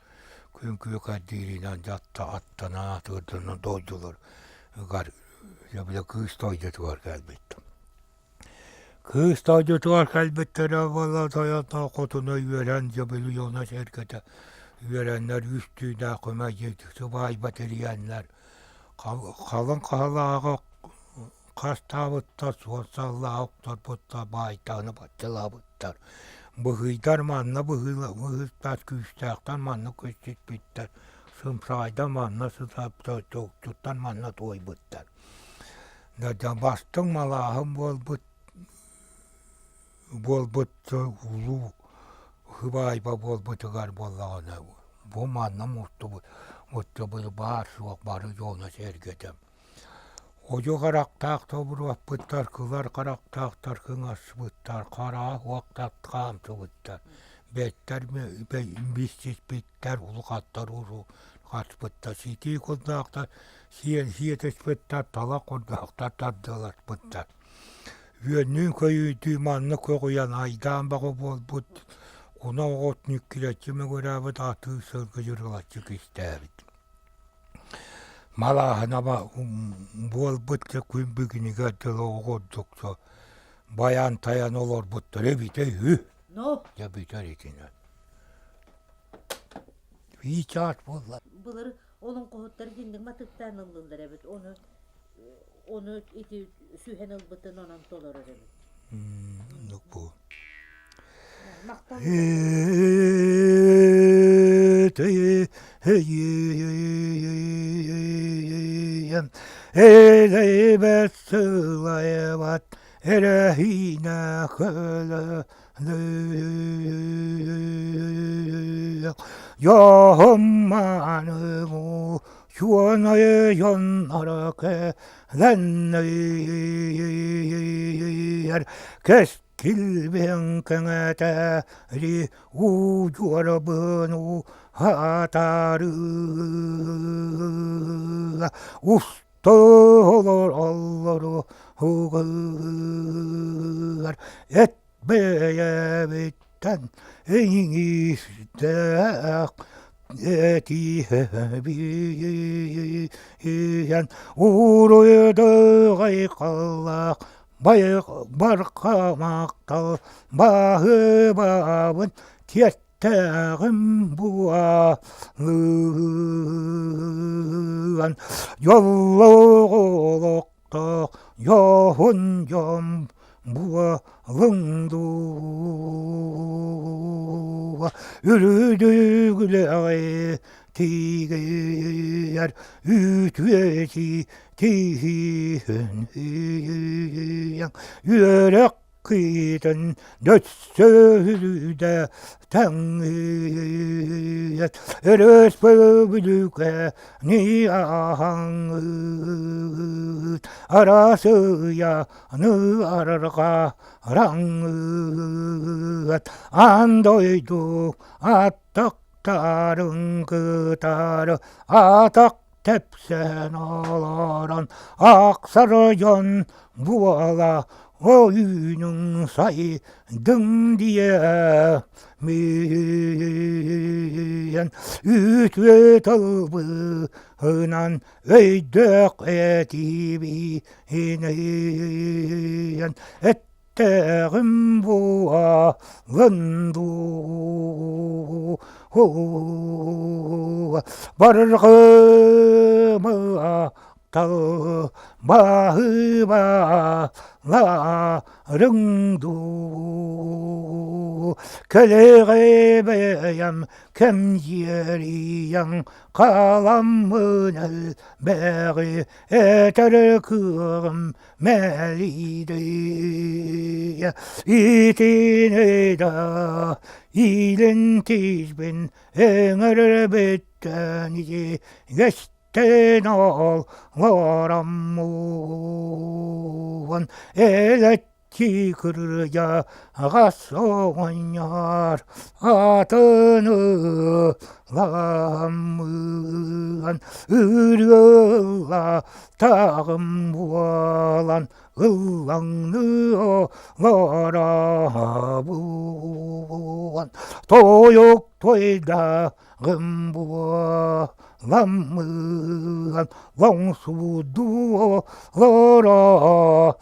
күн күөкэрдииринэн дьатта аттанан атыырданан дойдуларыгар дьэ били кыыс дойдутугар кэлбиттим. Кыыс дойдутугар кэлбиттэрэ буола тойонноо хотуна үөрэн дьэ били дьоно-сэргэтэ үөрэннэр үс түүнээх көмө сыбаайба тэрийэннэр халыҥ хаһалааҕы Хастаабыттар, суон саллаах охторбуттар, баайтааны баччалаабыттар. Быһыйдар манна быһыыстаах күүстээхтэр манна көстүспүттэр, сымсаайдар манна сытар, чоочуттар манна туойбуттар. Бастыҥ малааһын буолбут. буолбут улуу сыбаайба буолбутугар буоллаҕына бу манна мустубут мустубут баар-суох бары дьоно-сэргэтэ Одьу харахтаах тобуруоппуттар, кылар харахтаахтар кыҥаспыттар, хараах уохтар хаамсыбыттар, бэттэр биссиспиттэр, улахаттар хаспыттар, ситии курдаахтар сиэн сиэтиспиттэр, талах курдаахтар тардыаласпыттар. Үөннүүн көйүүтүү манна көҕүйэн айдаан баҕа буолбут, куна оҕот нүккүрэччи мөҥүрээбит атыы сылгы дьырылаччы кистээбит. Малааһына буолбут күн бүгүнүгэр дылы оҕурдук байан-тайан олорбуттар эбитэ үһү. Дьэ бүтэр итинэн. Вичаат буолла. Былыр олоҥхоһуттар итинник матыктаан ыллылар эбит. Ону ону ити сүһэн ылбытын онон толорор эбит. Оннук бу. Махтал. Элэйбэт сылайбат эрэһиинэ көлө Дьоһум-мааны чуонайы дьонноро кэлэннэр кэскилбин кэҥэтэри удьуорабын уһатары устолороллору угар эт бэйэбиттэн эйиҥиистээх этиһэбиэн уруйдугай-халлаах бархамахтал баһыбабын тиэртээҕим буолан дьоллоох олохтоох дьоһун дьон буолуҥ дуу үрдүгүлэҕи тиийэр үтүөти тииһин үөрэх кыытын дөссөһүлүдэ таҥыйат өрөспүүбүлүкэ ниаһаҥыт Арассыыйаны арҕараҥыт аан дойду аттыктарын кытары атах тэпсэн олорон ахсар дьон буола ойуунуҥ сайдыҥ диэмиэн үтүө тылбыһынан өйдөөх этиибиһинэн эттэҕим буолан дуу барҕымыа тал баһыыба ларыҥ дуу кэлэҕэй бэйэм кэмдьиэрийэҥ халаммын элбэҕи этэр кыаҕым мэлийдэ итини да илин тииспин эҥэрбиттэн итигэстэн ол ороммун элэччи кырдьа аҕас оҕонньор атын ыламмыан ырыала тааҕым буолан ыллаҥныы олоробун тойук тойдааҕым буоламмыан лоҥсуудуу олоробун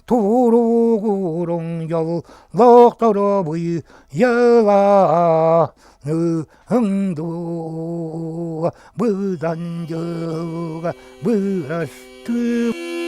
туругуруҥ дьоллоохторобуй йыла ындуу быдан дьылга бырастыы.